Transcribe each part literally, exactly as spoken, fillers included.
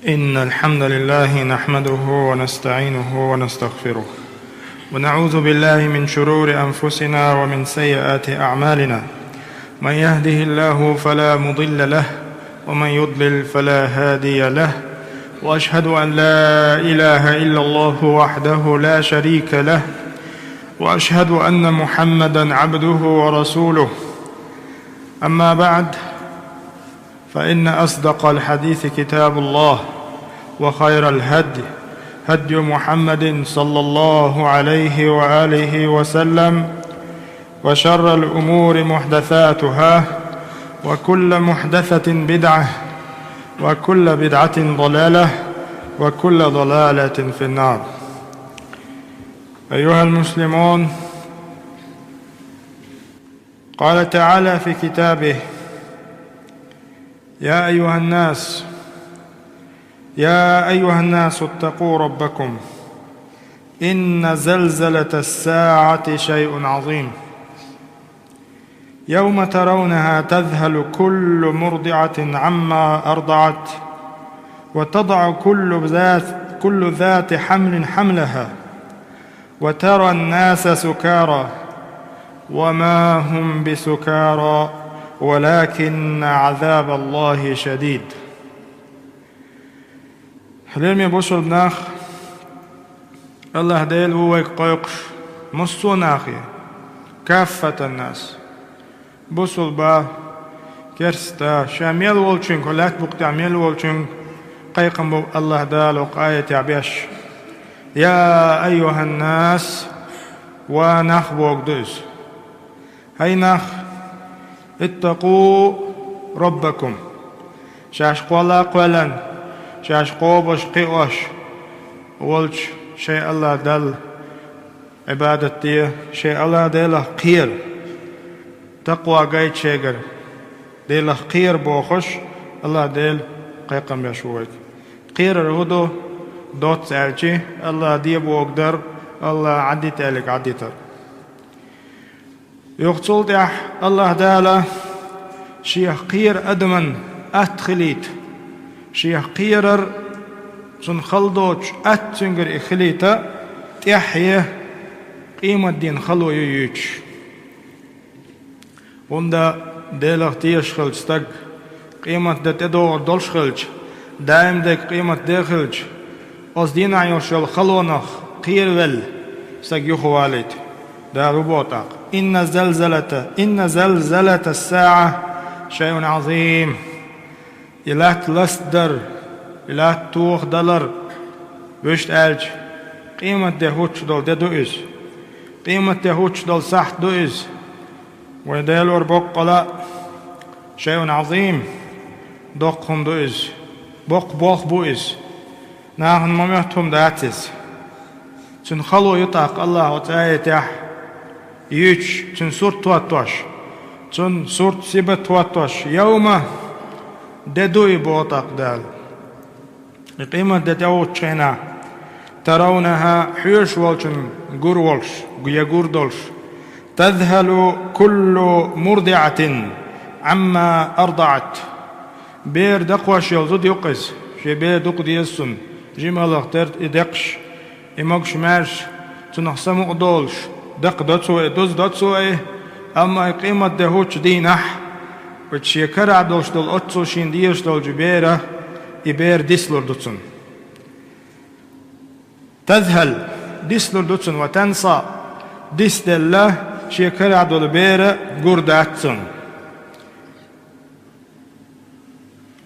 إن الحمد لله نحمده ونستعينه ونستغفره، ونعوذ بالله من شرور أنفسنا ومن سيئات أعمالنا. من يهده الله فلا مضل له، ومن يضلل فلا هادي له. وأشهد أن لا إله إلا الله وحده لا شريك له، وأشهد أن محمدا عبده ورسوله. أما بعد، فإن أصدق الحديث كتاب الله، وخير الهدي هدي محمد صلى الله عليه وآله وسلم، وشر الأمور محدثاتها، وكل محدثة بدعة، وكل بدعة ضلالة، وكل ضلالة في النار. أيها المسلمون، قال تعالى في كتابه: يا أيها الناس، يا أيها الناس اتقوا ربكم، إن زلزلة الساعة شيء عظيم، يوم ترونها تذهل كل مرضعة عما أرضعت، وتضع كل ذات، كل ذات حمل حملها، وترى الناس سكارى، وما هم بسكارى، ولكن عذاب الله شديد. Хьалимме бусулба нах, Аллахь Дела ву вайга кхойкхуш, массо а нахе, كافة الناس. Бусулба, керста, ша мел волчуьнга, лаьтта букъ тӀехь мел волчуьнга кхайкхам бо Аллахь Дала оцу аятехь беш: يا أيها الناس, ва нах, бохург ду иза. ХӀай нах, اتقوا ربكم, шаьш кхолла а кхоьллина, шаьш кхобуш, кхиош волчу шайн Аллахь Далла Ӏибадат де, шайн Аллахь Делах кхера, такъва гайта шегара, Делах кхера бохуш, Аллахь Дела кхайкхам беш ву вайга. Кхерар хӀун ду? Доцца аьлча, Аллахь де бохург дар, Аллахь Ӏадита аьлларг Ӏадитар. Юха цул тӀаьхьа Аллахь Дала Шех кхерар адамна атта хилийта, Шех кхерар цунна хала доцуш атта цуьнгара и хилийта, тӀаьхье къематдийнан хало ю юьйцуш. ХӀунда Делах тешаш хилча стаг, къематде тӀедогӀур долуш хилча, даим дерг къематде хилча, оцу дийнахь йолуш йолу халонах кхеравелла стаг юхавалийта. Дала хӀун боху тӀаккха? إن زلزلة، إن زلزلة الساعة شيء عظيم. И латта ластадар, и латта тохадалар, вуьшта аьлча, къематде хӀуттуш долу де ду иза. Къематде хӀуттуш долу сахьт ду иза. Вай Делора боккъала а, شيء عظيم, доккха хӀума ду иза. Боккха болх бу иза. Нахана ма моьтту хӀума дац иза. Цуьнан хало ю тӀаккха Аллахьа оцу аятехь юьйцуш, цуьнан сурт хӀоттош, цуьнан сурт, сибат хӀоттош, يوم, де ду и, боху тӀаккха Дала. И къематде тӀегӀуттучу хенахь, ترونها, хьоьжуш волчунна гур волуш, я гур долуш, تذهل كل مرضعة عما أرضعت. Бер дакхош йолу зуда ю-кх иза, шен бер дукха деза цунна, жималлах тера и декхаш, и могуш-маьрша, цунах самукъа долуш, дакхадо цо и, дузадо цо и, амма и къематде хӀуттучу дийнахь, оцу шен карахь долуш долу, оццул шена дезаш долчу бера и бер дислур ду цунна. تذهل, дислур ду цунна, وتنسى, дисделла, шен карахь долу бер гур дац цунна.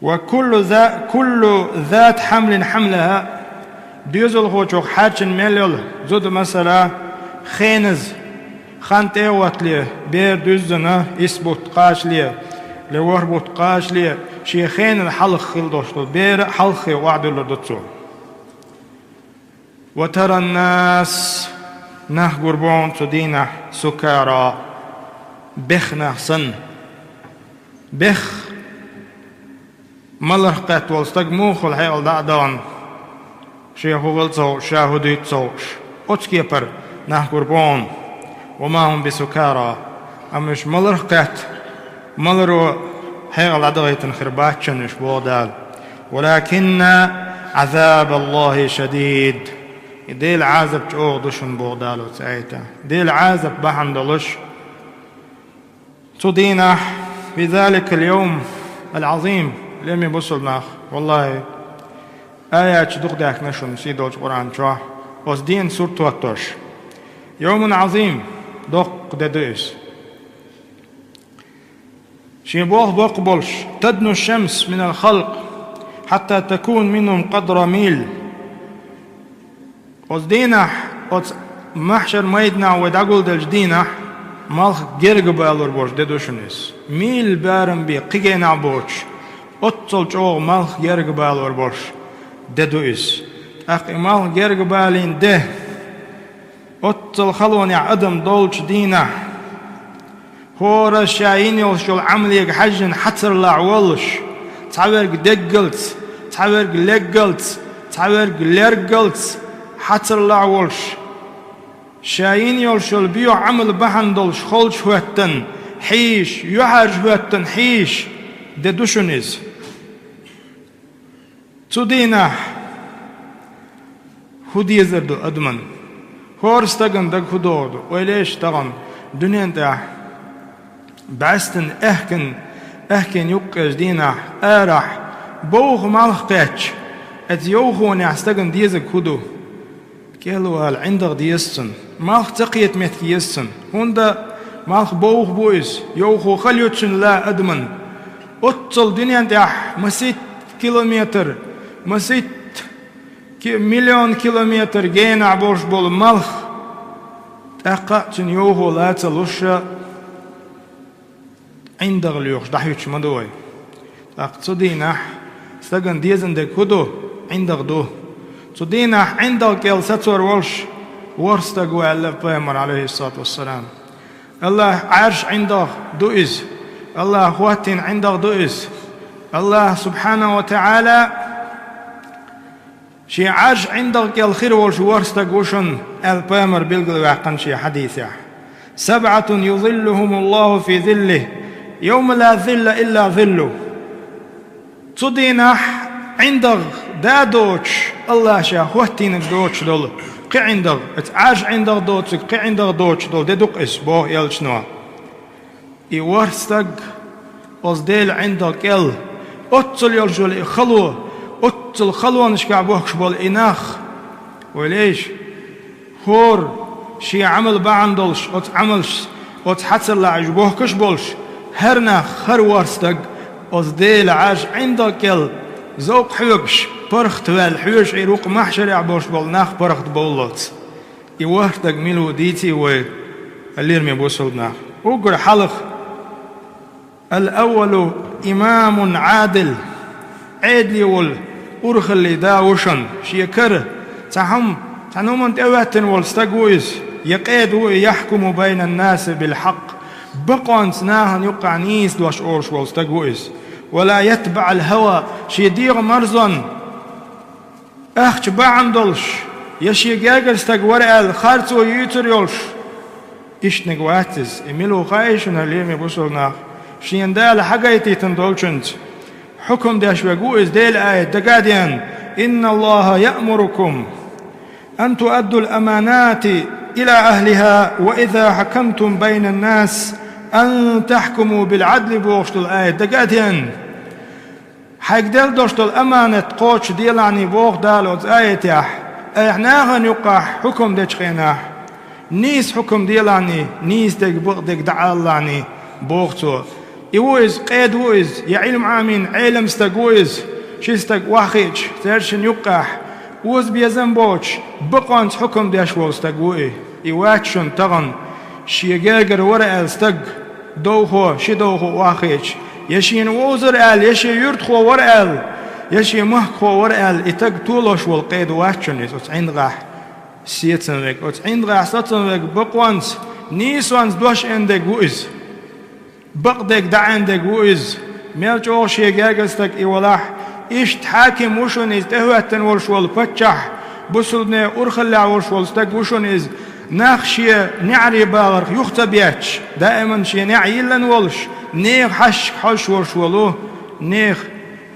وكل ذا، كل ذات حمل حملها, доьзалхочух хьаьрчина мел йолу зуда, масала, хеназа, хан тӀе а хӀоттале, бер дуьззина, исс бутт кхачале, я ворхӀ бутт кхачале, шен хенан хьалха хила долуш долу бер а хьалххе охьадуьллур ду цо. وترى الناس, нах гур бу хьуна цу дийнахь, سكارى, беха нах санна. Беха, маларх кхетта волу стаг муха хуьлу хьекъал дӀа а дахана, шен хӀун хила ца хууш, ша хӀун дуьйцу ца хууш, оцу кепара нах гур бу хьуна. وما هم بسكارى, амма уьш маларх кхетта, маларо хьекъал дӀадахийтина хир бац шуна уьш, боху Дала. ولكن عذاب الله شديد. И Делан Ӏазап чӀогӀа ду шуна, боху Дала оцу аятехь. Делан Ӏазап бахьана долуш цу дийнахь, في ذلك اليوم العظيم, лераме бусулба нах, валлахӀи, аяташ дукха даьхкина шуна сий долчу Къуръан чохь, оцу дийнан сурт хӀоттош. يوم عظيم, доккха де ду иза. Шен болх боккха болуш, تدنو الشمس من الخلق حتى تكون منهم قدر ميل. Оцу дийнахь, оцу маьхьшар майданахь вай дӀагулделлачу дийнахь, малх герга балор болуш де ду шуна иза. Мил барам бен кхин генахь боцуш, оццул чӀогӀа малх герга балор болуш де ду иза. ТӀаккха и малх герга балийна де, оццул халонехь адам долчу дийнахь, хӀора ша йина йолуш йолу Ӏамалега хьаьжжина хьацарлахь воллуш, цхьаверг деггалц, цхьаверг леггалц, цхьаверг лергалц хьацарлахь волуш, ша йина йолуш йолу боьха Ӏамал бахьана долуш холчу хӀоьттина хьийзаш, юьхьӀаьржа хӀоьттина хьийзаш де ду шуна иза. Цу дийнахь хӀун дезар ду адамна? ХӀора стагана дага хӀун догӀу ду? Ойла еш тахана, дуьнен тӀехь бӀаьстина аьхкина, аьхкина юккъерчу дийнахь арахь бовха малх кхетча, оцу йовхонехь стагана дезарг хӀун ду? КӀел вала, ӀиндагӀ деза цунна. Малх ца кхета меттиг еза цунна. ХӀунда малх бовха бу иза, йовхо хала ю цуьнан ла адамна. Оццул дуьнен тӀехь масийтта километр, масийтта ки-, миллион километр генахь болуш болу малх, тӀаккха а цуьнан йовхо ла ца луш, ӀиндагӀ лоьхуш дӀахӀуьттуш ма ду вай. ТӀаккха цу дийнахь стагана дезан дерг хӀун ду? ӀиндагӀ ду. Цу дийнахь ӀиндагӀ кӀел сацор волуш ворхӀ стаг ву аьлла пайхамар, Ӏалайхиссалату вассалам. АллахӀ Ӏарш ӀиндагӀ ду иза. АллахӀ хӀоттийна ӀиндагӀ ду иза. АллахӀ субхьанаху ва таӀала Шен Ӏарш ӀиндагӀ кӀел хир волуш ворхӀ стаг ву шуна, аьлла пайхамар билгалваьккхина шен хьадисехь: سبعة يظلهم الله في ظله يوم لا ظل إلا ظله. Цу дийнахь ӀиндагӀ да доцуш, АллахӀа Ша хӀоттийнарг доцуш долу кхин ӀиндагӀ, оцу Ӏарш ӀиндагӀ доцург кхин ӀиндагӀ доцуш долу де ду-кх иза, боху элчано. И ворхӀ стаг, оцу Делан ӀиндагӀ кӀел, оццул йолуш йолу и хало, оццул халонашкахь бохкуш болу и нах, вай лейша, хӀора шен Ӏамал бахьана долуш, оцу Ӏамалш, оцу хьацарлахь уьш бохкуш болуш, хӀара нах, хӀара ворхӀ стаг, оцу Делан Ӏарш ӀиндагӀ кӀел зовкх хьоьгуш, паргӀат ваьлла хьоьжуш Ӏийр ву-кх маьхьшарехь болуш болу нах паргӀат бовллалц. И ворхӀ стаг мила ву дийций вай, лераме бусулба нах. Уггар хьалха: الأول إمام عادل, Ӏедале волу урхаллин да ву шуна, шен кара цхьа хӀума, цхьана хӀуманна тӀехӀоьттина волу стаг ву иза, я къеда ву и, يحكم بين الناس بالحق, бакъонца нахана юккъехь нийса дош олуш волу стаг ву иза. ولا يتبع الهوى, шен дегӀан марзонна ахча бахьана долуш, я шен гергара стаг вара аьлла, харцо юьйцур йолуш, ишттаниг вац иза. И мила ву хаий шуна, лераме бусулба нах? Шена Дала хьагайтийтина долчуьнца хьукам деш верг ву иза, Делан аят дага а деана: إن الله يأمركم أن تؤدوا الأمانات إلى أهلها وإذا حكمتم بين الناس أن تحكموا بالعدل, бохуш долу аят дага а деана. Хьайга делла долуш долу аманат кхочуш делахьний, боху Дала оцу аятехь, айхьа нахана юккъехь хьукам дечу хенахь, нийса хьукам делахьний, нийса дерг, бакъ дерг дӀаалалахьний, боху Цо. И ву иза, къеда ву иза, я Ӏилма Ӏамийна Ӏелам стаг ву иза, ши стаг охьахиъча, цаьршинна юккъехь, озабезам боцуш, бакъонца хьукам деш волу стаг ву и. И вац шуна тахана, шен гергара вара аьлла стаг, довхо, ши довхо охьахиъча, я шена вовзар аьлла, я шен юьртахо вара аьлла, я шен махкахо вара аьлла, и стаг толош волу къеда вац шуна иза оцу ӀиндагӀехь сецам верг, оцу ӀиндагӀехь сацам верг, бакъонца, нийсонца дош эн дерг ву иза. Бакъдерг дӀаэндерг ву иза. Мел чӀогӀа шен гергара стаг и валахь, иштта хьаким ву шуна иза, тӀехӀоьттина волуш волу паччахь, бусулбане урхаллехь волуш волу стаг ву шуна иза. Нах шен неӀаре бахарх юха ца бетташ, даиман шен неӀ йиллина волуш, нехан хьашташка хьожуш волуш волу, нехан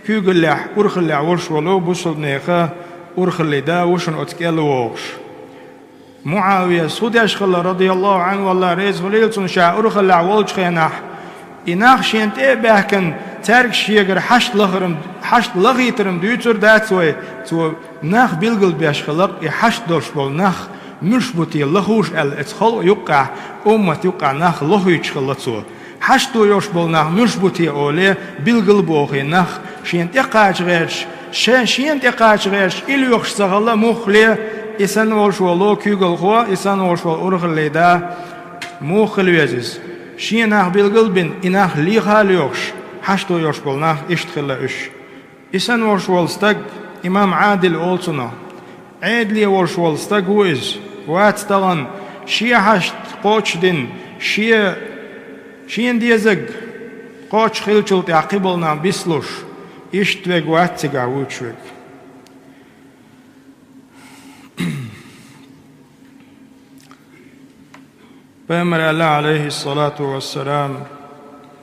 Куьйгаллехь, урхаллехь волуш волу бусалбанеха урхаллин да ву шуна оцу кӀел вогӀуш. МуӀавияс хӀун деш хилла, радияллаху Ӏанху, Алла реза хуьлийла цунна, ша урхаллехь волчу хенахь, и нах шена тӀе а баьхкина, цаьрга шегара хьашт лахаран-, хьашт лахийтаран дуьйцур дац вай, цо нах билгалбеш хилла-кх, и хьашт долуш болу нах муьлш бу те лахуш аьлла, эцу халкъа юккъехь, уммат юккъехь нах лохуьйтуш хилла цо. Хьашто йолуш болу нах муьлш бу те олий, билгал а бохий нах, шена тӀекхача гӀерташ, шен, шена тӀекхача гӀерташ, и лоьхуш ца хилла муххале, и санна волуш волу куьйгалхо, и санна волуш волу урхаллин да, муха хила веза иза? Шен нах билгал а бина, и нах леха а лоьхуш, хьашто йолуш болу нах иштта хилла уьш. И санна волуш волу стаг, имам Ӏадил олу цунах, Ӏедале волуш волу стаг ву иза, вац тахана шен хьашт кхочушдина, шен, шена дезарг кхочуш хиллачул тӀаьхьа кхиболу нах бицлуш, иштта верг вац цигахь вуьйцуш верг. Пайхамара аьлла, Ӏалайхиссалату вассалам: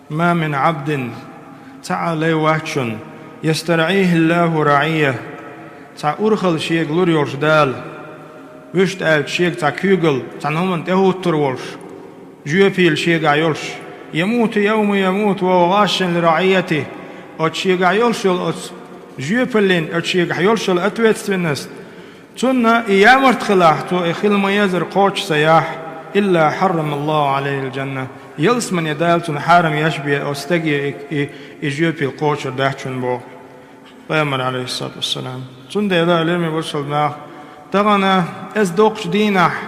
«Ма мин Ӏабдин», цхьа а лай вац шуна, «ястаргӀихиллаху рагӀиййа», цхьа урхалла шега лур йолуш Дала, вуьшта аьлча шега цхьа куьйгалла, цхьана хӀуманна тӀехӀуттур волуш, жоьпалла шегахь йолуш, «ямуту явма ямуту ва хӀува гӀашшун ли рагӀиййатихӀ», оцу шегахь йолуш йолу оцу жоьпаллин, оцу шегахь йолуш йолу ответственность, цунна и ямарта хилахь, цо и хила ма-еззара кхочуш ца яхь, «илла хьаррамаллаху гӀалайхил джанна», ялсамане Дала цунна хьарам еш бен оцу стаге и, и, и жоьпалла кхочур дац шуна боху Пайхамара, Ӏалайхиссалату вассалам. Цундела, лераме бусалба нах, тахана эс доккхучу дийнахь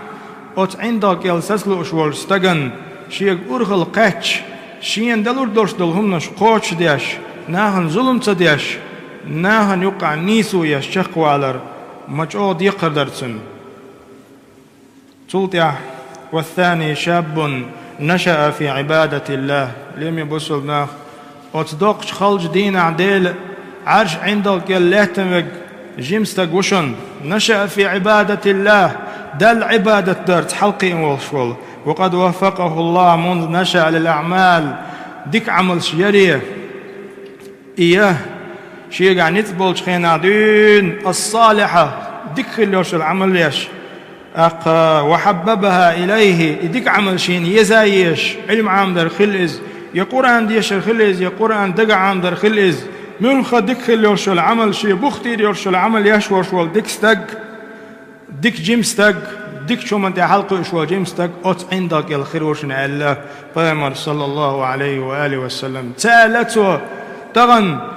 оцу ӀиндагӀа кӀел сацалуш волчу стагана шега урхалла кхаьчча, шена далур долуш долу хӀуманаш кхочушдеш, нахана зулам ца деш, нахана юккъехь нийсо еш чекхвалар ма чӀогӀа декхар дара цуьнан. Цул тӀаьхьа: «Вассани шаббун нашаа фи Ӏибадатиллах». Лераме бусалба нах, оцу доккхачу халчу дийнахь Делан Ӏарш ӀиндагӀа кӀел лаьттина верг жима стаг ву шуна. «Нашаа фи Ӏибадатиллах», Далла Ӏибадат дарца хьалакхиъна волуш волу. «Ва къад ваффакъахуллах мунза нашаа лил аӀмал», дика Ӏамалш яре. И я, шегахь ницкъ болчу хенахь дуьйна, ас-салиха, дика хила йолуш йолу Ӏамал еш. ТӀаккха, «ва хьаббабаха илайхи», и дика Ӏамал шена еза а езаш, Ӏилма Ӏамадар хила иза, я Къуръан дешар хила иза, я Къуръан дага Ӏамадар хила иза. Муьлхха дика хила йолуш йолу Ӏамал, шен бух тӀера йолуш йолу Ӏамал еш волуш волу дика стаг, дика жима стаг, дикачу хӀуманна тӀе хьалакхуьуш волу жима стаг оцу ӀиндагӀа кӀел хир ву шуна, аьлла Пайхамара, саллаллаху гӀалайхи ва алихи ва саллам. Ца аьлла цо: «Тахана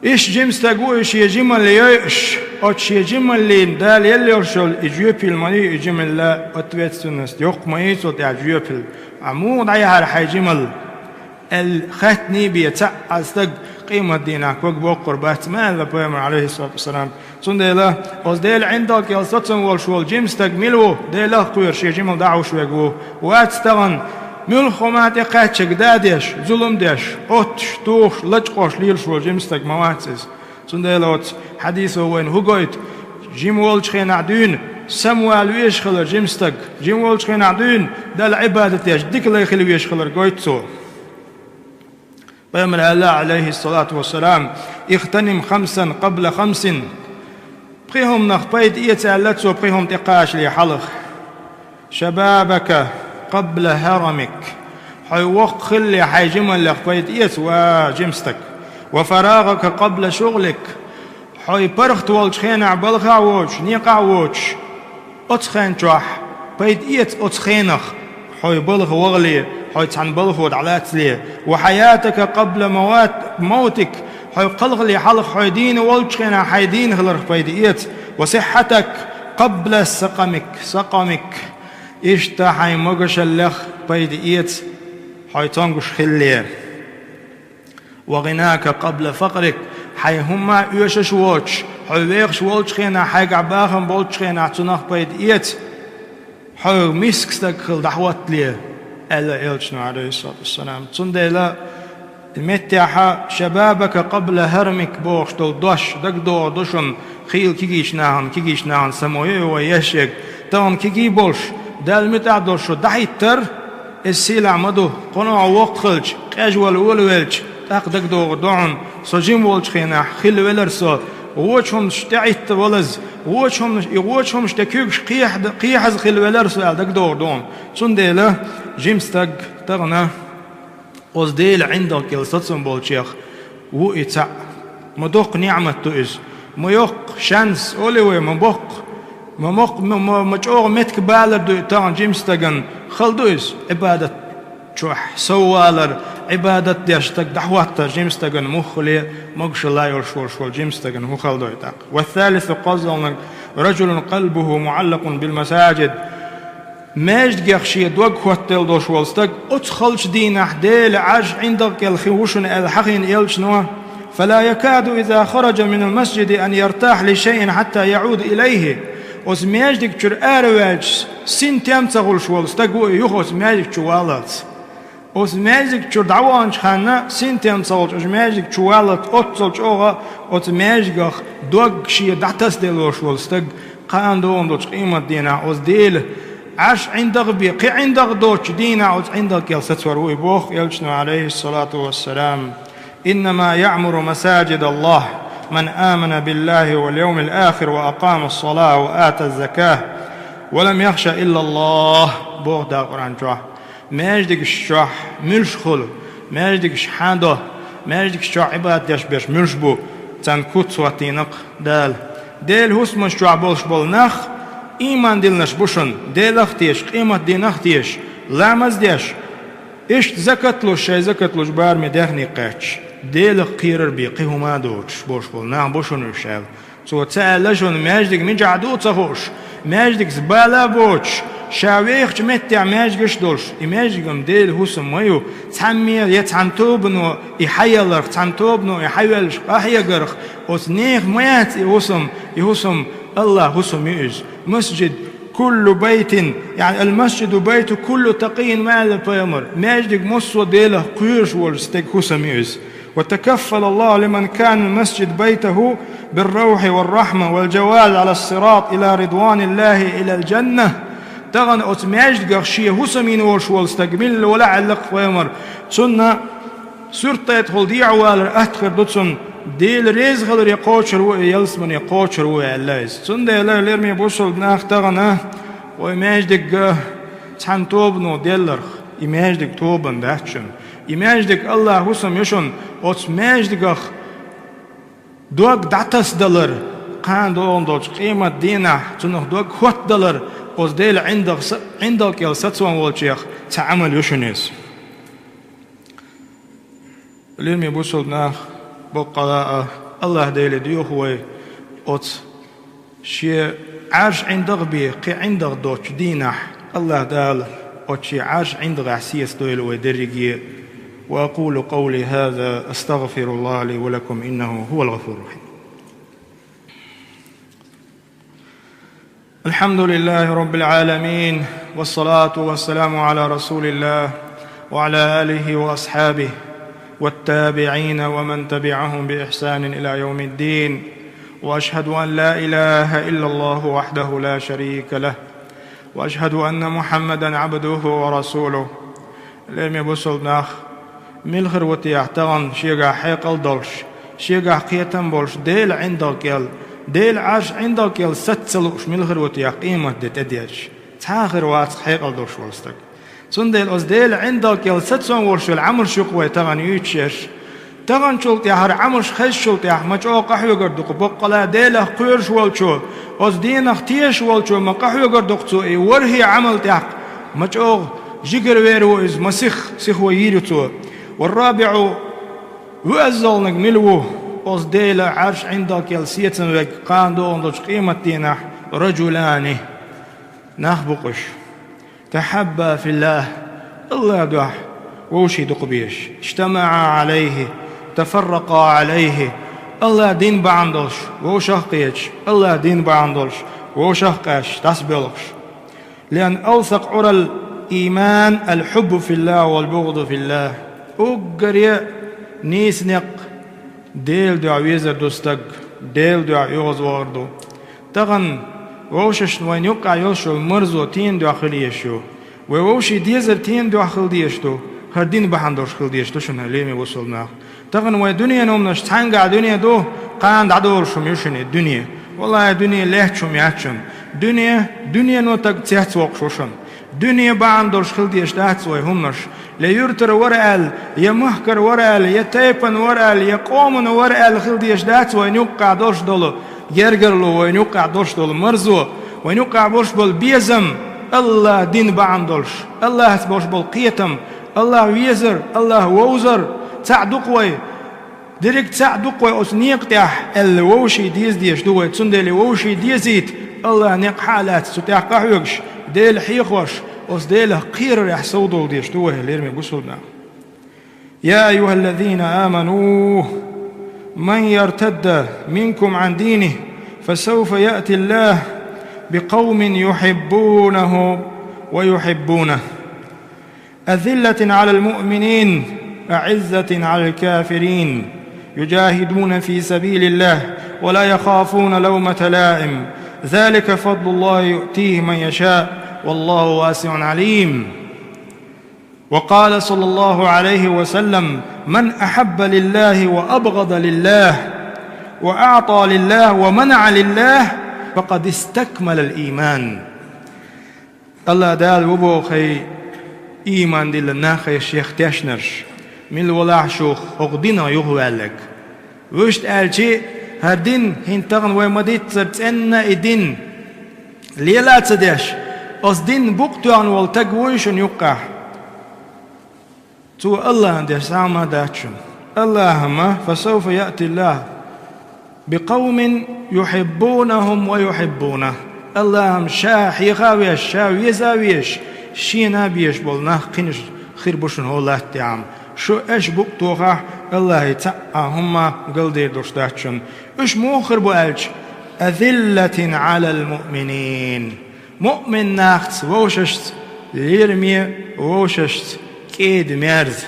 иштта жима стаг ву, и шен жималла йойуш, оцу шен жималлина Дала елла йолуш йолу и жоьпалла ма ю, и жималла ответственность, йоккха ма ю цул тӀаьхьа жоьпалла. Ахьа муха дӀаяхьара хьайн жималла?» аьлла, хаьттина бен цхьа а стаг къематдийнахь ког боккхур бац, ма аьлла Пайхамара, Ӏалайхиссалату вассалам. Цундела оцу Делан ӀиндагӀа кӀел сацам волуш волу жима стаг мила ву? Делах кхоьруш шен жималла дӀахьуш верг ву. Вац тахана, муьлхха хӀума тӀе кхаьччиг да деш, зулам деш, оттуш, тухуш, лачкъош лелаш волу жима стаг ма вац иза. Цундела оцу хьадисо вайна хӀун гойту? Жима волчу хенахь дуьйна самавала везаш хилар жима стаг, жима волчу хенахь дуьйна Далла Ӏибадат деш, дика лай хила везаш хилар гойту цо. Пайхамара аьлла, Ӏалайхиссалату вассалам: «Ихтаним хамсан къабла хамсин». Пхи хӀуманах пайда эца, аьлла цо, пхи хӀума тӀекхачале хьалха. «Шабабака къабла хьарамик». Хьо воккха хилале хьайн жималлех пайда эца, ва жима стаг. «Ва фарагӀака къабла шугӀлик». Хьо паргӀат волчу хенахь балхахь а воцуш, некъахь а воцуш, оцу хен чохь пайда эца оцу хенах, хьо балха вахале, хьо цхьана балхо дӀалацале. «Ва хьаятака къабла мават-, мавтик», хьо кхалхале хьалха хьо дийна волчу хенахь хьайн дийна хиларх пайда эца. «Ва сиххьатак къабла сакъамик», сакъамик, иштта хьайн могашаллех пайда эца, хьо цомгуш хилале. «Ва гӀинака къабла факърик», хьайн хӀумма а оьшуш а воцуш, хьо вехаш волчу хенахь, хьайгахь бахам болчу хенахь цунах пайда эца, хьо миска стаг хила дӀахӀоттале, аьлла элчано, Ӏалайхиссалату вассалам. Цундела меттехьа «шабабака къабла хьарамик» бохуш долу дош дагадогӀур ду шуна, хийла кегийчу нахана, кегийчу нахана само йо вай еш ерг. Тахана кегий болуш, Далла муьтӀахь долуш шу дӀахӀиттар, иза сийлахь ма ду, кхунах воккха хилча, къежвала волавелча, ТӀаккха дагадогӀур ду хьуна, со жима волчу хенахь хилла велара со, вочу хӀуманаш тӀеӀитта валаза, вочу хӀуманаш, и вочу хӀуманаш тӀе куьйгаш кхехьа-, кхехьаза хилла велара со аьлла дагадогӀур ду хьуна. Цундела жима стаг тахана оцу Делан ӀиндагӀ кӀел сацам болчех ву и цхьаъ. Ма доккха ниӀмат ду иза. Ма йоккха шанс, олий вай, ма боккха. Ма моккха, ма, ма, ма чӀогӀа меттиг балар ду и тахана жима стагана. Хала ду иза, Ӏибадат чохь соввалар, Ӏибадат деш стаг дӀахӀоттар жима стагана муххале, могашалла йолуш волуш волу жима стагана хӀун хала ду и тӀаккха. والثالث, кхозлагӀниг, رجل قلبه معلق بالمساجد. Маьждигех шен дог хӀоттаделла долуш волу стаг, оцу халчу дийнахь Делан Ӏарш ӀиндагӀ кӀел хи ву шуна аьлла хьахийна элчано, فلا يكاد إذا خرج من المسجد أن يرتاح لشيء حتى يعود إليه. Оцу маьждиг чуьра ара ваьлча, синтем ца хуьлуш волу стаг ву и юха оцу маьждиг чу валлалц. Оцу маьждиг чуьра дӀаваханчу ханна синтем ца хуьлуш, оцу маьждиг чу валлалц оццул чӀогӀа оцу маьждигах дог шен дӀатасаделла волуш волу стаг, кхана догӀун долчу къематдийнахь оцу Делан Ӏарш ӀиндагӀ бен, кхин ӀиндагӀ доцучу дийнахь оцу ӀиндагӀ кӀел сацор ву и боху элчано, عليه الصلاة والسلام. إنما يعمر مساجد الله من آمن بالله واليوم الآخر وأقام الصلاة وآتى الزكاة ولم يخش إلا الله, боху Дала Къуръан чохь. Маьждигаш чохь муьлш хуьлу, маьждигаш хьан до, маьждигаш чохь Ӏибадат деш берш муьлш бу, царна куц хӀоттийна-кх Дала. Делан хӀусамаш чохь болуш болу нах ийман диллинарш бу шуна, Делах а теша, къематдийнах а теша, ламаз а деш, иштта закат луш, шайн закат луш бараме даьхни кхаьчча, Делах кхерар бен кхин хӀума а доцуш болуш болу нах бу шуна уьш аьлла. Цо ца аьлла шуна, маьждиг мичахь ду а ца хууш, маьждигца бала а боцуш, ша вехачу меттехь маьждигаш а долуш, и маьждигам Делан хӀусам ма ю, цхьамме я цхьана тобано и хьаяларх, цхьана тобано и хьавеллаш къахьегарх, оцу нехан ма яц и хӀусам, и хӀусам АллахӀан хӀусам ю иза. مسجد كل بيت, يعني المسجد بيت كل تقي, ма аьлла пайхамара, маьждиг массо а Делах кхоьруш волчу стеган хӀусам ю иза. وتكفل الله لمن كان المسجد بيته بالروح والرحمة والجواز على الصراط إلى رضوان الله إلى الجنة. Тахана оцу маьждигах шен хӀусам йина волуш волу стаг милла валахь аьлла-кх пайхамара, цунна суьртдайтахула дехьавалар атта хир ду цунна, Дела реза хиларе кхочур ву и, ялсамане кхочур ву аьлла иза. Цундела, лераме бусалба нах, тахана вай маьждиг цхьана тобано делларх, и маьждиг тобанна дац шуна. И маьждиг АллахӀан хӀусам ю шуна, оцу маьждигах дог дӀатасадалар, кхана догӀун долчу къематдийнахь цунах дог хӀоттадалар, оцу Делан ӀиндагӀ са-, ӀиндагӀ кӀел сацорна волчех цхьа Ӏамал ю шуна иза. Лераме бусалба нах, боккъала а, АллахӀ Деле доьху вай оцу Шен Ӏарш ӀиндагӀ бен кхин ӀиндагӀ доцучу дийнахь АллахӀ Дала оцу Шен Ӏарш ӀиндагӀехь сецадойла вай дерриге. وأقول قولي هذا أستغفر الله لي ولكم إنه هو الغفور الرحيم. الحمد لله رب العالمين، والصلاة والسلام على رسول الله وعلى آله وأصحابه والتابعين ومن تبعهم بإحسان إلى يوم الدين. وأشهد أن لا إله إلا الله وحده لا شريك له، وأشهد أن محمدا عبده ورسوله. Лераме бусалба нах, мила хир ву техьа тахана шегахь хьекъал долуш, шегахь кхетам болуш, Делан ӀиндагӀ кӀел, Делан Ӏарш ӀиндагӀ кӀел саца ца лууш мила хир ву техьа къематде тӀедеъча? Цхьа а хир вац хьекъал долуш волу стаг. Цундела оцу Делан ӀиндагӀ кӀел сацорна волуш йолу Ӏамалш ю-кх вай тахана юьйцуш ерш. Таханчул тӀаьхьа хӀара Ӏамалш хезачул тӀаьхьа ма чӀогӀа къахьоьгур ду-кх боккъала Делах кхоьруш волчо, оцу дийнах тешаш волчо ма къахьоьгур ду-кх цо и ворхӀе Ӏамал тӀехь ма чӀогӀа жигара вер ву иза, ма сих, сихо йийр ю цо. والرابع, вуьаззалниг мила ву, оцу Делан Ӏарш ӀиндагӀ кӀел сецна верг кхана догӀун долчу къематдийнахь? رجلان, нах бу-кх уьш. تحابا في الله, АллахӀан дуьхьа вовшийн дукха безаш. اجتمعا عليه، تفرقا عليه, АллахӀан дин бахьана долуш вовшах а кхеташ, АллахӀан дин бахьана долуш вовшах а къаьсташ, дӀасабоьлхуш. لأن أوثق عرى الإيمان الحب في الله والبغض في الله. Уггаре а нийса некъ Делан дуьхьа везар ду стаг, Делан дуьхьа оьгӀазвахар ду. Тахана вовшашна вайна юккъехь йолуш йолу марзо тенан дуьхьа хила езаш ю? Вай вовшийн дезар тенан дуьхьа хила дезаш ду? ХӀара дин бахьана долуш хила дезаш ду шуна, лераме бусалба нах. Тахан вай дуьненан хӀуманаш цхьаьнгахь дуьне ду, кхана дӀадолуш хӀума ю шуна и дуьне. Валлахьи, дуьне лаьтташ хӀума яц шуна. Дуьне, дуьнено таг цецвоккхуш ву шуна. Дуьне бахьана долуш хила дезаш дац вай хӀуманаш. Я юьртара вара аьлла, я махкара вара аьлла, я тайпана вара аьлла, я къомана вара аьлла хила дезаш дац вайна юккъехь долуш долу гергарло, вайна юккъехь долуш долу марзо, вайна юккъехь болуш болу безам, АллахӀан дин бахьана долуш, АллахӀца болуш болу кхетам, АллахӀ везар, АллахӀ вовзар, цхьаъ ду-кх вай. Дерриг цхьаъ ду-кх вай оцу некъа тӀехь аьлла, вовшийн деза дезаш ду вай, цундела вовшийн дезийта, АллахӀан некъ схьа а лаьцна цу тӀехь къахьоьгуш, Дела хьехош, оцу Делах кхерарехь совдовла дезаш ду вай, лераме бусулба нах. يا أيها الذين آمنوا من يرتد منكم عن دينه فسوف يأتي الله بقوم يحبونه ويحبونه أذلة على المؤمنين أعزة على الكافرين يجاهدون في سبيل الله ولا يخافون لومة لائم ذلك فضل الله يؤتيه من يشاء والله واسع عليم. وقال صلى الله عليه وسلم: من أحب لله وأبغض لله وأعطى لله ومنع لله فقد استكمل الإيمان. АллахӀ Дала ву боху, хӀай ийман диллина нах, хӀай Шех тешнарш, мила валахь шу хӀокху динах юхаваьлларг. Вуьшта аьлча, хӀара дин, хӀинца тахана вай ма-дийццара цӀенна и дин лела а ца деш, оцу динна букъ тоьхна волу таг вуй шуна юккъехь. Цо АллахӀана деш схьа а ма дац шуна. АллахӀа ма: فسوف يأتي الله بقوم يحبونهم ويحبونه. АллахӀа ма ша хьеха а веш, ша веза а везаш, шена а безаш болу нах кхинаш хир бу шуна хӀокху латта тӀехь. Шу аша букъ тохахь, АллахӀе цхьа а хӀумма галдер долуш дац шуна. Уьш муха хир бу аьлча, أذلة على المؤمنين. Муъмин нахаца вовшашца, лераме вовшашца кӀеда-мерза,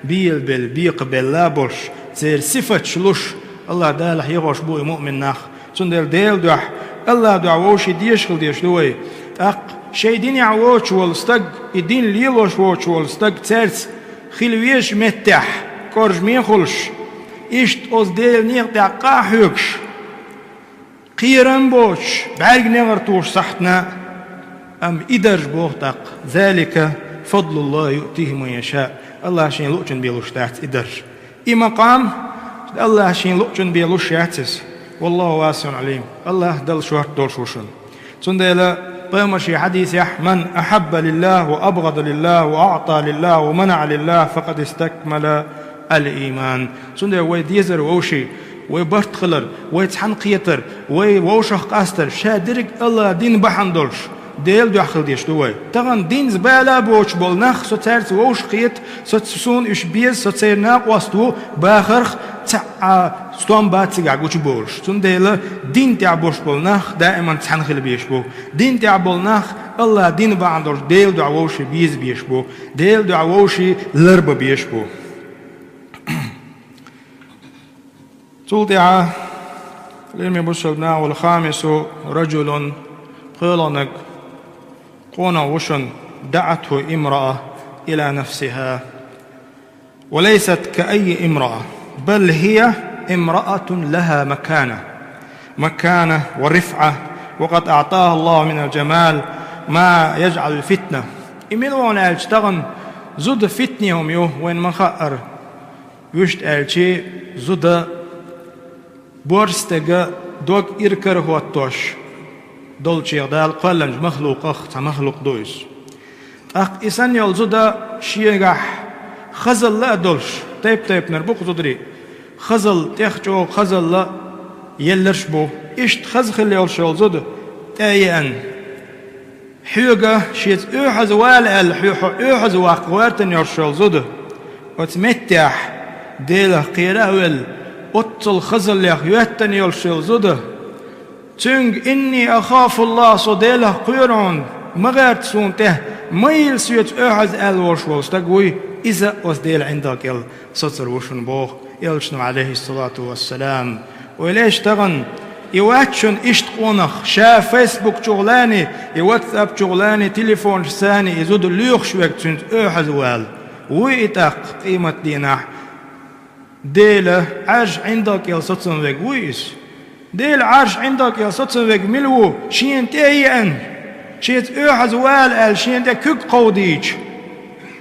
белабелла, бекхабелла а болуш, церан сифаташ луш, АллахӀ Дала хьехош бу и муъмин нах. Цундела Делан дуьхьа, АллахӀан дуьхьа вовшийн дезаш хила дезаш ду вай. ТӀаккха шайн динехь воцуш волу стаг, и дин лелош воцуш волу стаг цаьрца хила везачу меттехь кӀоржаме хуьлуш, иштта оцу Делан некъа тӀехь къа а хьоьгуш, кхерам боцуш, бӀаьрг негӀар тухуш сахьтана, амма и дарж боху тӀаккха: ذلك فضل الله يؤتيه من يشاء. АллахӀа шена луъучунна бен луш дац и дарж. И макъам АллахӀа шена луъучунна бен луш яц иза. والله واسع عليم. АллахӀ Дала шорта долуш ву шуна. Цундела пайхамара шен хьадисехь: من أحب لله وأبغض لله وأعطى لله ومنع لله فقد استكمل الإيمان. Цундела вай дезар вовшийн, вай барт хилар, вай цхьаьна кхетар, вай вовшах къастар, ша дерриг АллахӀан дин бахьана долуш, Делан дуьхьа хила дезаш ду вай. Тахана динца бала а боцуш болу нах, со цаьрца вовшах кхета, со ц-, суна уьш беза, со церан накъост ву бахарх цхьа а стом бац цигахь гучуболуш. Цундела дин тӀехь болуш болу нах даиман цхьаьна хила безаш бу. Дин тӀехь болу нах АллахӀан дин бахьана долуш Делан дуьхьа вовшийн беза безаш бу. Делан дуьхьа вовшийн ларба безаш бу. Цул тӀаьхьа, лераме бусулба нах, والخامس رجل, пхоьалгӀаниг къонах ву шуна: دعته امرأة إلى نفسها وليست كأي امرأة بل هي امرأة لها مكانة، مكانة ورفعة، وقد أعطاها الله من الجمال ما يجعل الفتنة. И мила ву аьлча, тахана зуда фитне хӀума ю, вайна ма-хаъара. Вуьшта аьлча, зуда борз стеган дог иракарахӀоттош долчех Дала кхоьллинчу махлукъах цхьа махлукъ ду иза. ТӀаккха и санна йолу зуда шегахь хазалла а долуш, тайп-тайпанара бу-кх зударий, хазалла, тӀех чӀогӀа хазалла елларш а бу. Иштта хаза хилла йолуш йолу зуда тӀе а еана, хьоьга шеца оьхьаза вала аьлла, хьо, хьо оьхьаза ваккха гӀоьртина йолуш йолу зуда, оцу меттехь Делах кхера а велла, оццул хазаллех йоьттина йолуш йолу зуда, цуьнга: إني أخاف الله, со Делах кхоьру хьуна, ма гӀерта суна тӀе, ма йилла соьца оьхьаза аьлла волуш волу стаг вуй, иза оцу Делан ӀиндагӀ кӀел соцур ву шуна боху элчано, عليه الصلاة والسلام. Ойла еш тахана, и вац шуна иштта къонах, ша Facebook чухула а, и WhatsApp чухула а, телефонашца а и зуда лоьхуш верг цуьнца оьхьаза вала. Вуй и тӀаккха къематдийнахь Дела Ӏарш ӀиндагӀ кӀел соцам вег вуй иза? Дела Ӏарш ӀиндагӀ кӀел соцам вег мила ву? Шена тӀе а еана, шеца оьхьаз вала аьлла, шена тӀе куьг кховдийча,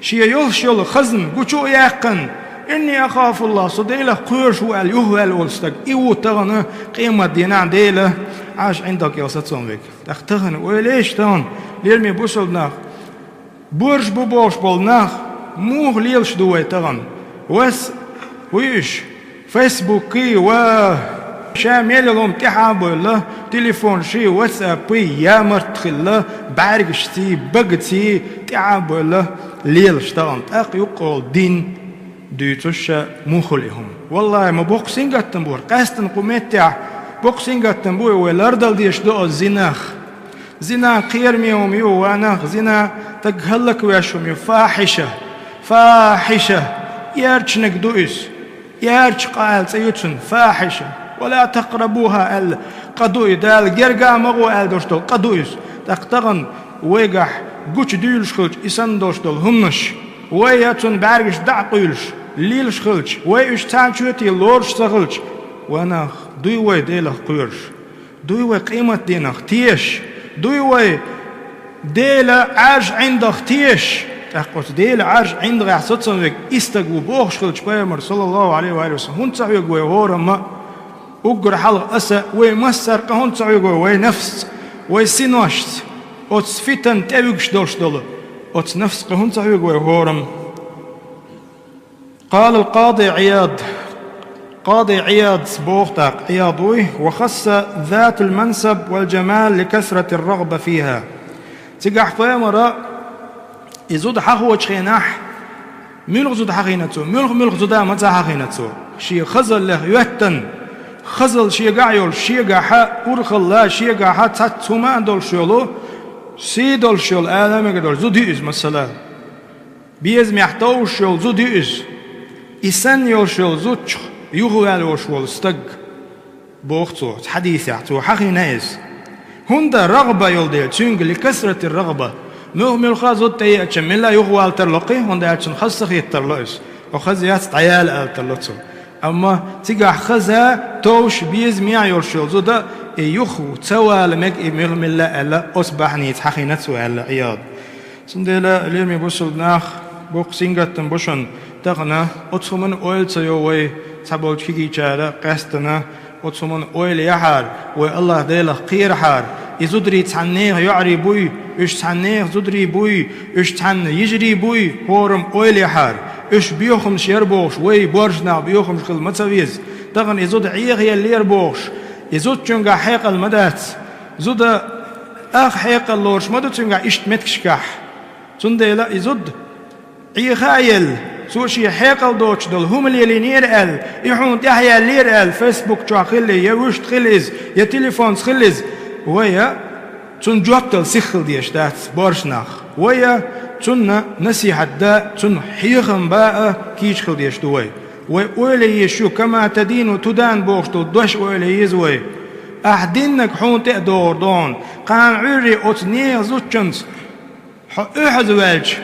шен йолуш йолу хазна гучу а яьккхина: «Инни ахафуллахӀ, со Делах кхоьруш ву», — аьлла, юхаваьлла волу стаг, и ву тахана къематдийнахь Дела Ӏарш ӀиндагӀ кӀел соцам вег. ТӀаккха тахана, ойла еш тахана, лераме бусалба нах, борш бу бохуш болу нах муха лелаш ду вай тахана? Вас вуй уьш, фейсбуккий ва ша мел йолу хӀума тӀаьхьа а бевлла, телефонаший, ватсаппий ямарт хилла, бӀаьргашций, багаций тӀаьхьа а бевлла лелаш тахана, тӀаккха юккъехула дин дуьйцуш ша муха хуьлу и хӀума? Валлахьи, ма боккха сингаттам бу хӀара, къаьстина кху меттехь боккха сингаттам бу и, вай лардала дезаш ду оцу зинах. Зина кхераме хӀума ю, ва нах, зина стаг хӀаллаквеш хӀума ю, фахьиша, фахьиша, эрчаниг ду иза, эрча къа аьлла цӀе ю цунна, фахьиша, ва ла такърабуха аьлла къа ду и, Дала герга а ма гӀо аьлла долуш долу къа ду иза. ТӀаккха тахана вайгахь гучудуьйлуш хилча и санна долуш долу хӀуманаш, вай я цунна бӀаьргаш дӀа а къуьйлуш, лелаш хилча, вай уьш цхьана чоьте лоруш ца хилча, ва нах, дуй вай Делах кхоьруш? Дуй вай къематдийнах тешаш? Дуй вай Дела Ӏарш ӀиндагӀ тешаш? ТӀаккха оцу Дела Ӏарш ӀиндагӀехь соцам вег и стаг ву бохуш хилча пайхамар, саллаллахӀу Ӏалайхи ва алихи ва саллам, хӀунда ца хьоьгу вай хӀорамма? Уггар хьалха аса, вай массаьрга а хӀунда ца хьоьгу вай, вай нафсца, вай синошца, оцу фитан тӀевуьгуш долуш долу, оцу нафсца хӀунда ца хьоьгу вай хӀорамма? Къала ал-Къади Ӏияд. Къади Ӏияд боху тӀаккха, Ӏияд вуй, ва хасса затул мансаб вал джамал ли касратир рагӀба фиха. Цигахь пайхамара и зуда хьахочу хенахь, муьлха зуда хьахийна цо, муьлха-муьлха зуда ма ца хьахийна цо. Шен хазаллех йоьттан, хазал шегахь а йолуш, шегахьа урхалла, шегахьа цхьацца хӀума а долуш йолу, сий долуш йолу, ала мегар долуш зуда ю иза, масала. Безамехь товш йолу зуда ю иза. И санна йолуш йолу зудчух юхаваьлла волуш волу стаг, боху цо, хьадисехь цо хьахийна иза. ХӀунда рагӀба йолу дела, цуьнга ли касратир рагӀба. Муьлх-муьлхха а зуда тӀееача, мелла а юхавала тарло кхин, хӀунда аьлча цунна хаза ца хета тарло иза. Хьо хаза яц, дӀаяла ала тарло цо. Амма цигахь хаза, товш, безамехь йолуш йолу зуда, и юха ца вала мега и муьлх-мелла аьлла, оцу бахьаница хьахийна цо аьлла Ӏияд. Цундела, лераме бусалба нах, боккха сингаттам бу шуна тахана, оцу хӀуманна ойла ца йо вай, цхьаболчу кегийчара къаьстина, оцу хӀуманна ойла яхьара, вай АллахӀ Делах кхерахьара, и зударий цхьана нехан йоӀарий буй, уьш цхьана нехан зударий буй, уьш цхьана йижарий буй, хӀораммо ойла яхьара, уьш боьхамаш яра бохуш, вай боьрша нах боьхамаш хила ма ца веза, тахана и зуда Ӏехаеллера бохуш, и зудчуьнгахь хьекъал ма дац, зуда ах хьекъал лоруш ма ду цуьнгахь иштта меттигашкахь. Цундела и зуда Ӏеха а елла, цо шен хьекъал доцуш долу хӀума лелийнера аьлла, и хьуна тӀаьхьаяьллера аьлла, фейсбук чохь хила, я вуьшта хила иза, я телефонца хила иза, вай а цунна жоп дала сиха хила дезаш дац, боьрша нах. Вай а цунна насихьат дан, цунна хьехам бан а кийча хила дезаш ду вай. Вай ойла езаш ю, кама тадину тудан бохуш долу дош ойла еза вай. Ахь диннарг хьуна тӀе а догӀур ду хьуна, кхана Ӏуьйрре оцу нехан зудчуьнца хьо оьхьазваьлча,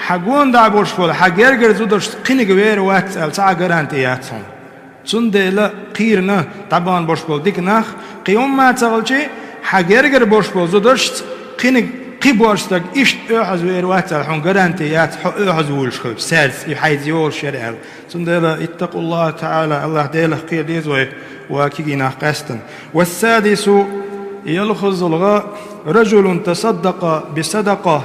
хьан гонаха болуш болу хьан гергара зударшца кхиниг вер вац аьлла цхьа а гаранти яц хьуна. Цундела кхийрана дӀабахана болуш болу дика нах, кхин хӀумма а ца хилчи, хьан гергара болуш болу зударшца кхиниг кхин боьрша стаг иштта оьхьазвер вац аьлла хьуна гаранти яц, хьо оьхьазвуьйлуш хилча, цаьрца и хьайца йолуш яра аьлла. Цундела, иттакъуллахӀа таӀала, АллахӀ Делах кхера деза вай, ва кегий нах къаьстина. Вассадису, ялхазалгӀа, ражулун тасаддакъа бисадакъа,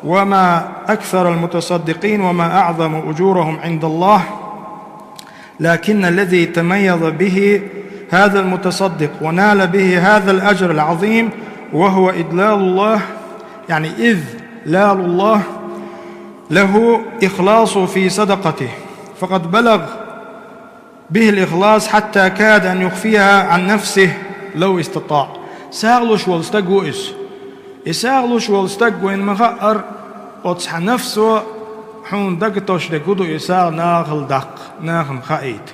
ва ма аксарал мутасаддикъин, ва ма аӀзаму ужурахум ӀиндаллахӀ. لكن الذي تميز به هذا المتصدق ونال به هذا الأجر العظيم وهو إدلال الله، يعني إذلال الله، له إخلاص في صدقته، فقد بلغ به الإخلاص حتى كاد أن يخفيها عن نفسه لو استطاع. СагӀа луш волу стаг ву иза. И сагӀа луш волу стаг, вайна ма хаъара, оцу хьан нафсо хьуна дагатосуш дерг хӀун ду и сагӀа нахала даккха, нахана хаийта.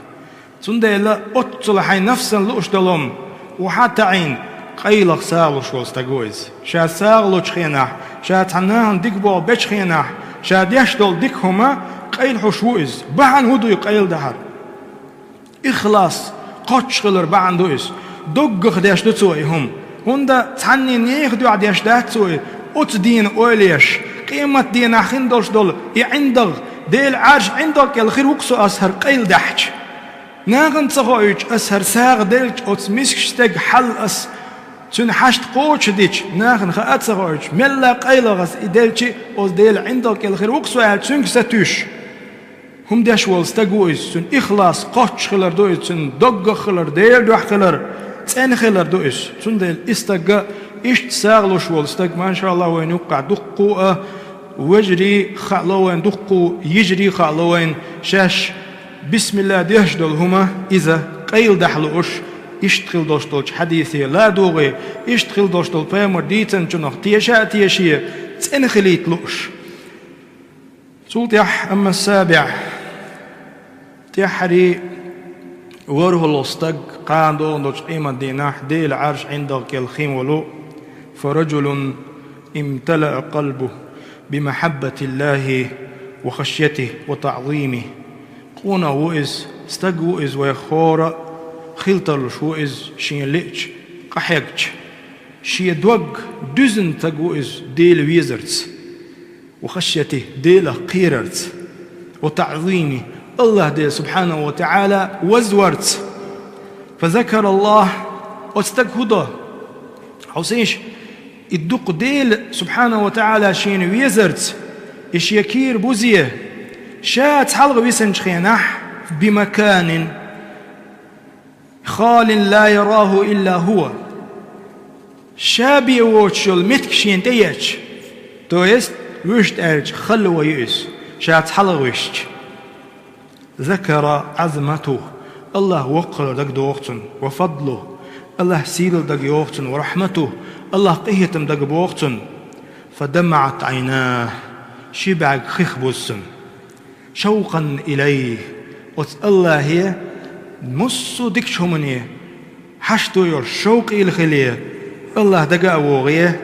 Цундела оццул хьайн нафсан лууш долу хӀума, охьа а таӀийна, къайлаха сагӀа луш волу стаг ву иза. Ша сагӀа лучу хенахь, ша цхьана нахана дика боху бечу хенахь, ша деш долу дика хӀума къайлахьуш ву иза. Бахьана хӀун ду и къайладахьар? Ихлас, кхоччуш хилар бахьана ду иза. Доггах деш ду цо и хӀума. ХӀунда цхьанне нехан дуьхьа деш дац цо и, оцу дийнан ойла еш, къематдийнахь хин долуш долу и ӀиндагӀ, Делан Ӏаршан ӀиндагӀ кӀел хир ву-кх со ас хӀара къайладаьхча. Нахана ца хоуьйтуш ас хӀара сагӀа делча, оцу мискачу стеган хьал ас цуьнан хьашт кхочушдича, нахана хаа ца хоуьйтуш, мелла къайлаха ас и делча, оцу Делан ӀиндагӀ кӀел хир ву-кх со аьлла, цуьнга сатуьйсуш. ХӀума деш волу стаг ву иза, цуьнан ихлас, кхоччуш хилар ду иза, цуьнан доггах хилар, Делан дуьхьа хилар, цӀена хилар ду иза. Цундела и стагга иштта сагӀа луш волу стаг, машаАллахӀ, вайна юккъехь дуккха а вежарий хаало вайна, дуккха а йижарий хаало вайна, шаьш бисмилла деш долу хӀума иза къайладахьа лууш, иштта хила долуш долчу хьадисе ладугӀий, иштта хила долуш долу пайхамар дийцинчунах теша а теший, цӀена хилийта лууш. Цул тӀаьхьа, амма сабиӀ, тӀаьххьарий, ворхӀалгӀа стаг кхана догӀун долчу къематдийнахь Делан Ӏаршан ӀиндагӀ кӀел хин волу: «Фараджулун имталаа къалбуху бимахьаббатиллахӀи ва хашйатихӀи ва таӀзимихӀи». Къонах ву иза, стаг ву иза, вайх хӀора а хила тарлуш ву иза, шена лиъча, къахьегча, шен дог дуьзна стаг ву иза Дела везарца. «Ва хашйатихӀи», Делах кхерарца, «ва таӀзимихӀи», АллахӀ Дела субхьанахӀу ва таӀала вазварца. «Фазакараллахь», оцу стага хӀун до? Хьовсийша, и дукха Дела субхьанахӀу ва таӀала шена везарца, и шен кийра бузе, ша цхьалха висинчу хенахь, «бимаканин халин ла ярахӀу илла хӀува». Ша бен воцуш йолу меттиг шена тӀееъча, то есть, вуьшта аьлча, халва ю иза, ша цхьалха висча. «Закара Ӏазаматаху», АллахӀ воккха хилар дагадогӀу цунна, «ва фадлаху», АллахӀ сийлалла дагайогӀу цунна, «ва рахьматаху», АллахӀ къинхетам дагабогӀу цунна. «ФадамаӀат Ӏайнаху», ши бӀаьрг хих бузу цуьнан. «Шавкъан илайхӀи», оцу АллахӀе, массо а дикачу хӀумане хьашто йолуш, шовкъ йолуш хиле, АллахӀ дага а вогӀе,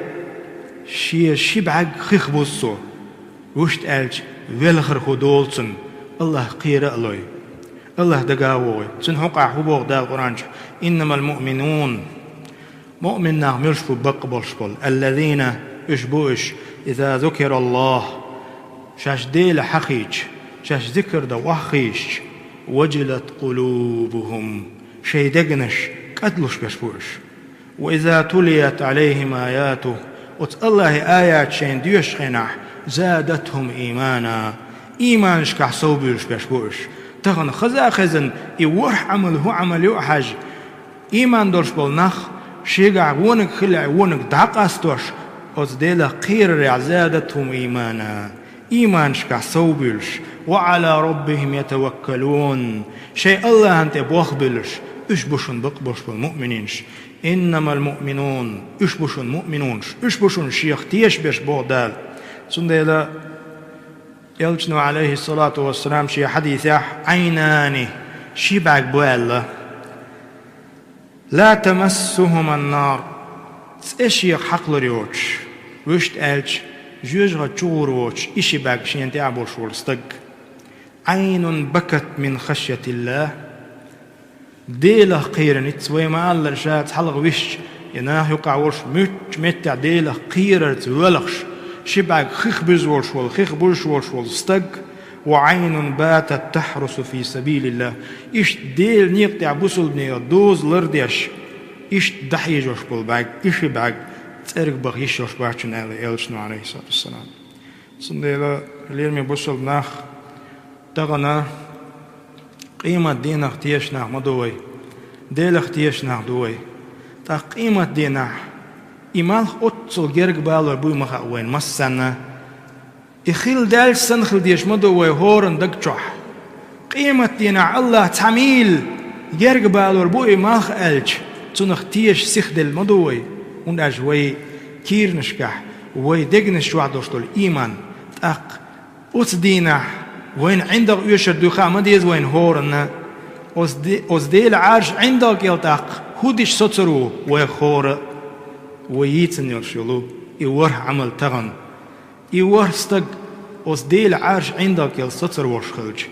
шен ши бӀаьрг хих бузу цо, вуьшта аьлча, велхар хӀун долу цунна, АллахӀ кхера а лой, АллахӀ дага а вогӀе. Цуьнан хьокъехь хӀун боху Дала Къуръан чу: «Иннамал муъминун». Муъмин нах муьлш бу бакъ болуш болу? «Аллазина», уьш бу уьш, «иза зукираллахӀ», шаьш Дела хьахийча, шаьш зикар дан охьахийшча, «важилат къулубухӀум», шайн дегнаш кӀадлуш берш бу уьш. «Ва иза тулият ӀалайхӀим аятухӀу», оцу АллахӀан аяташ шайна доьшучу хенахь, «задатхӀум иймана», ийманашкахь совбуьйлуш берш бу уьш. Тахана хаза а хезна, и ворхӀ Ӏамал хӀун Ӏамал ю а хьаьжжа, Ийман долуш болу нах, шегахь вониг хилахь, вониг дӀакъастош, оцу Делах кхерарехь, «задатхӀум иймана», ийманашкахь совбуьйлуш, «ва Ӏала раббихӀим ятаваккалун», шайн АллахӀан тӀе болх буьллуш, уьш бу шуна бакъ болуш болу муъминаш. «Иннамал муъминун», уьш бу шуна муъминунаш, уьш бу шуна шех тешаберш боху Дала. Цундела Элчано, Ӏалайхиссалату вассалам, шен хьадисехь, «Ӏайнани», ши бӀаьрг бу аьлла, «ла тамассухӀуман нар», цӀе шех хьакхалур йоцуш, вуьшта аьлча, жоьжахати чу гӀур воцуш, и ши бӀаьрг шена тӀехь болуш волу стаг. «Ӏайнун бакат мин хашйатиллахӀ». Делах кхеран ницкъ, вай ма-аллара, ша цхьалха висча, я нах юкъахь волуш, муьлххачу меттехь Делах кхерарца воьлхуш, ши бӀаьрг хих буьзна волуш волу, хих бузуш волуш волу стаг, «ва Ӏайнун батат тахьрусу фи сабилиллахӀ». Иштта Делан некъа тӀехь бусулбане доза лардеш, иштта дӀахьежош болу бӀаьрг, и ши бӀаьрг цӀерга баха йиш йолуш бац шуна аьлла Элчано, Ӏалайхиссалату вассалам. Цундела, лераме бусулба нах, тахана къематдийнах тешаш нах ма ду вай, Делах тешаш нах ду вай. ТӀаккха къематдийнахь и малх оццул герга балор буй ма хаьа вайна массанна. И хилла даьлча санна хила дезаш ма ду вай хӀоранна даг чохь. Къематдийнахь АллахӀ цхьа мийла герга балор бу и малх аьлча, цунах тешаш сиха делла ма ду вай, хӀунда аьлча вай кийранашкахь, вай дегнаш чохь долуш долу ийман. ТӀаккха оцу дийнахь вайна ӀиндагӀ оьшур дуй хаа ма деза вайна хӀоранна. Оцу де-, оцу Делан Ӏаршан ӀиндагӀ кӀел тӀаккха хӀун дича соцур ву вай хӀора а, вай йийцина йолуш йолу и ворхӀ Ӏамал тахана. И ворхӀ стаг оцу Делан Ӏаршан ӀиндагӀ кӀел соцур волуш хилча,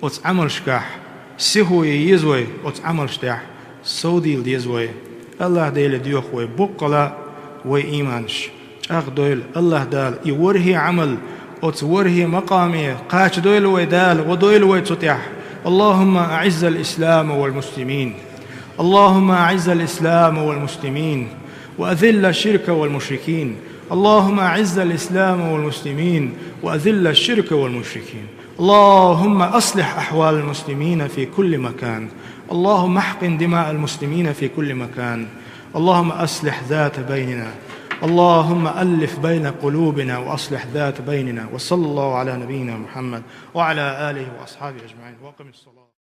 оцу Ӏамалшкахь Сихо е еза вай оцу Ӏамалш тӀехь, совдийла деза вай. АллахӀ Деле доьху вай боккъала вай ийманаш. ЧӀагӀдойла АллахӀ Дала и ворхӀе Ӏамал оцу ворхӀе макъаме кхачадойла вай Дала, гӀо дойла вай цу тӀехь. اللهم أعز الإسلام والمسلمين. اللهم أعز الإسلام والمسلمين وأذل الشرك والمشركين. اللهم أعز الإسلام والمسلمين وأذل الشرك والمشركين. اللهم أصلح أحوال المسلمين في كل مكان. اللهم احقن دماء المسلمين في كل مكان. اللهم أصلح ذات بيننا. اللهم ألف بين قلوبنا وأصلح ذات بيننا. وصلى الله على نبينا محمد وعلى آله وأصحابه أجمعين. وأقم الصلاة.